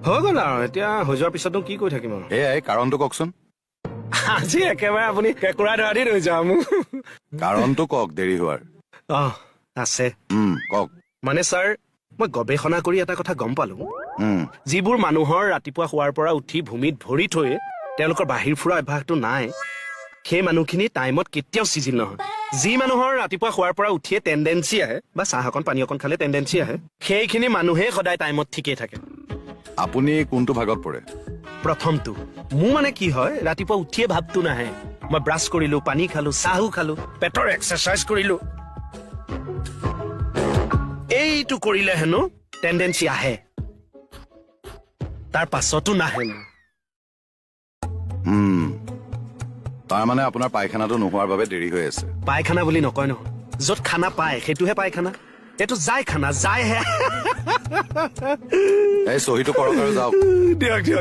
হৈ গ'ল আৰু এতিয়া হৈ যোৱাৰ পিছতনো কি কৈ থাকিম আৰু। এয়াই কাৰণটো কওকচোন। আজি একেবাৰে আপুনি কেঁকুৰা ধৰা দি ধৰিছে আৰু মোক। কাৰণটো কওক দেৰি হোৱাৰ। অঁ, আছে। কওক। মানে ছাৰ, মই গৱেষণা কৰি এটা কথা গম পালো। যিবোৰ মানুহৰ ৰাতিপুৱা শোৱাৰ পৰা উঠি ভূমিত ভৰি থৈ তেওঁলোকৰ বাহিৰ ফুৰা অভ্যাসটো নাই, সেই মানুহখিনি টাইমত কেতিয়াও চিজিল নহয়। যি মানুহৰ ৰাতিপুৱা শোৱাৰ পৰা উঠিয়ে টেণ্ডেঞ্চি আহে বা চাহ অকণ পানী অকণ খালে টেণ্ডেঞ্চি আহে, সেইখিনি মানুহে সদায় টাইমত ঠিকেই থাকে। আপুনি কোনটো ভাগত পৰে? প্ৰথমটো। মোৰ মানে কি হয়, ৰাতিপুৱা উঠিয়ে ভাৱটো নাহে। মই ব্ৰাছ কৰিলো, পানী খালো, চাহো খালো, পেটৰ এক্সাৰচাইজ কৰিলো। এইটো কৰিলে হেনো টেণ্ডেঞ্চি আহে, তাৰ পাছতো নাহে। তাৰ মানে আপোনাৰ পায়খানাটো নোহোৱাৰ বাবে দেৰি হৈ আছে। পায়খানা বুলি নকয় নহয়, য'ত খানা পায় সেইটোহে পায়খানা। এইটো যায় খানা যায়হে। এই চহীটো কৰক আৰু যাওক। দিয়ক দিয়ক।